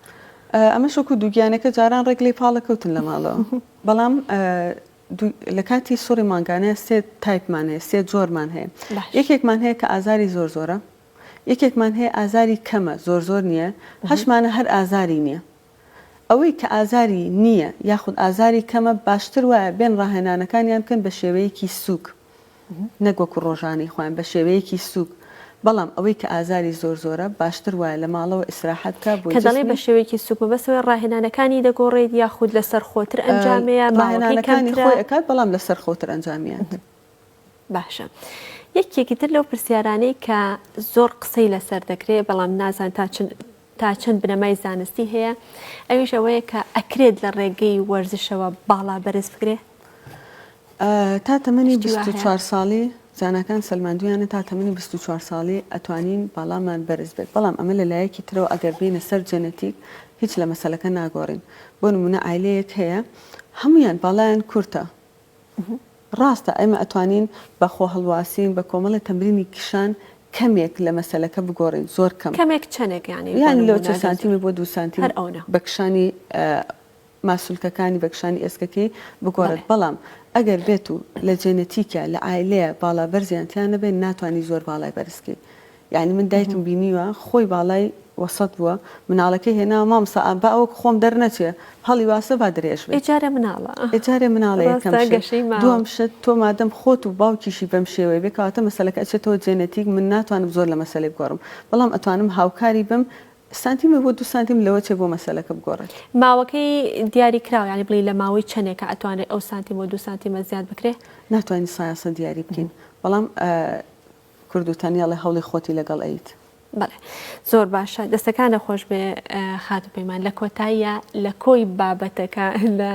ئەمەش وەکو دووگیانەکە جاران ڕێک لێی پاڵەکەوتن لە ماڵەوە بەڵام لە کاتی سوڕی مانگانە سێ تایپمان هەیە سێ جۆرمان هەیە یەکێکمان هەیە کە ئازاری زۆر زۆرە یەکێکمان هەیە ئازاری کەمە زۆر زۆر نییە هەشمانە هەر ئازاری نییە. ئەوەی کە ئازاری نییە یاخود ئازاری کەمە باشتر وایە بێن ڕاهێنانەکانیان بکەن بە شێوەیەکی سووک نەک وەکو ڕۆژانەی خۆیان بە شێوەیەکی سووک بەڵام ئەوەی کە ئازاری زۆر زۆرە باشتر وایە لە ماڵەوە ئیسراحەت بکا بۆی کە دەڵێی جسمی بە شێوەیەکی سووک مەبەست ئەوەیە ڕاهێنانەکانی دەگۆڕێت یاخود لەسەر خۆتر ئەنجامەیە ماوەکەی ڕاهێنانەکانی کەمترە؟ خۆی ئەکات بەڵام لەسەر خۆتر ئەنجامیات. باشە یەکێکی تر لەو پرسیارانەی کە زۆر قسەی لەسەر دەکرێت بەڵام نازان تا چ تا چەند بنەمای زانستی هەیە ئەویش ئەوەیە کە ئەکرێت لە ڕێگەی وەرزشەوە باڵا بەرز بکرێ؟ تا تەمەنی شتی وا هەیە؟ 24 ساڵی زاناکان سەلماندویانە تا تەمەنی 24 ساڵی ئەتوانین باڵامان بەرز بێت بەڵام ئەمە لە لایەکی ترەوە ئەگەر بێینە سەر جێنەتیک هیچ لە مەسەلەکە ناگۆڕین بۆ نمونە عایلەیەک هەیە هەموویان باڵایان کورتە ڕاستە ئێمە ئەتوانین بە خۆ هەڵواسین بە کۆمەڵێ تەمرینی کشان کەمێک لە مەسەلەکە بگۆڕین زۆر کەم. کەمێک چەنێک یانی بۆ یانی لۆ نموونە چە ئەگەر زۆر سانتیمێ بۆ دوو سانتیم هەر ئەونە. بە کشانی ماسولکەکانی بە کشانی ئێسکەکەی بگۆڕێت بەڵێ. بەڵام ئەگەر بێت و لە جێنەتیکیا لە عایلەیە باڵا بەرزیان تیا نەبێ ناتوانی زۆر باڵای بەرز کەی یانی من دایکم بینیوە خۆی باڵای وەسەت بووە مناڵەکەی هێناوە مامۆستا ئا با وەک خۆم دەرنەچێ هەڵی واسە با درێژ ئێ بێت جارێ مناڵە. ئێ جارێ مناڵە یەکەم ڕاستە شت گەشەی ماوە. دووەم شت تۆ مادەم خۆت و باوکیشی بەم شێوەیە بێ کەواتە مەسەلەکە ئەچێتەوە جێنەتیک من ناتوانم زۆر لە مەسەلەی بگۆڕم بەڵام ئەتوانم هاوکاری بم سانتیمێک بۆ دوو سانتیم لەوە چێ بۆ مەسەلەکە بگۆڕێت. ماوەکەی دیاری کراوە یانی بڵێی لە ماوەی چەنێکا ئەتوانرێ ئەو سانتیم بۆ دوو سانتیمە زیاد بکرێ؟ ناتوانین سایەسە دیاری بکەین بەڵام کورد و تەنیا ئەڵێ هەوڵی خۆتی لەگەڵ ئەیت. بەڵێ زۆر باشە دەستەکانە خۆش بێ خاتوو پەیمان لە کۆتاییە لە کۆی بابەتەکە لە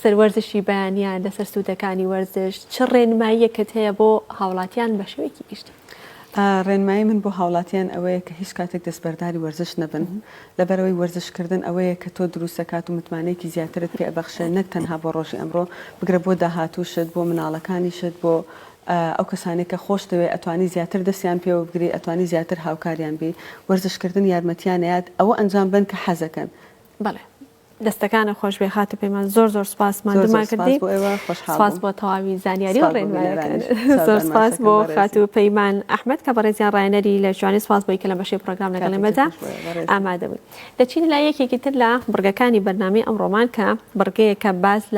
سەر وەرزشی بەیانیان لەسەر سوودەکانی وەرزش چ ڕێنماییەکت هەیە بۆ هاوڵاتیان بە شێوەیەکی گشتی؟ ڕێنمایی من بۆ هاوڵاتیان ئەوەیە کە هیچ کاتێک دەستبەرداری وەرزش نەبن لەبەرئەوەی وەرزشکردن ئەوەیە کە تۆ دروست دەکات و متمانەیەکی زیاترت پێ ئەبەخشێ نەک تەنها بۆ ڕۆژی ئەمڕۆ بگرە بۆ داهاتووشت بۆ مناڵەکانیشت بۆ ئەو کەسانەی کە خۆشت دەوێت ئەتوانی زیاتر دەستیان پێوە بگری ئەتوانی زیاتر هاوکاریان بی وەرزش کردن یارمەتیان ئەیات ئەوە ئەنجام بەن کە حەزەکەن. بەڵێ دەستەکانت خۆش بێ خاتوو پەیمان زۆر زۆر سوپاس زۆر زۆر ماندوومان سوپاس کردی بۆ ئێوە خۆشحاڵ سوپاس بووم. بۆ تەواوی زانیاری و سوپاس بۆ ڕێنمایەکانت بینەرانیش زۆر چاوتان سوپاس ماچەکەم بۆ بەڕێزی. خاتوو پەیمان ئەحمەد کە بەڕێزیان ڕاهێنەری لە جوانی سوپاس بۆی کە لەم بەشەی پڕۆگرام لەگەڵ کاتێکی ئێمەدا خۆش بۆ ئێوە بەڕێزی. ئامادە بوون دەچینە لای یەکێکی تر لە بڕگەکانی بەرنامەی ئەمڕۆمان کە بڕگەیەکە باس لە.